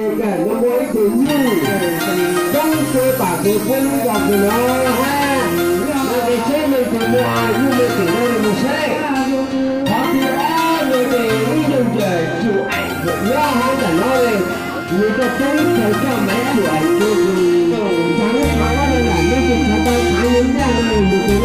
Nkawd no muaj ib tug nyuj, coob cuag pam kev puab lub zos kws no hab. No ces seb leej twg muaj nyuj muaj twm no los mus saib. Qhov thib ob no ces ib yoog yawm Tsum Aim nyob hauv ntawm no, nws tuaj pub chaw coj Maiv Tsum Aim cuag kws ntxhov lub qhov no lawm, nws tsis txhob tau thaiv nws nyaj no, nws tus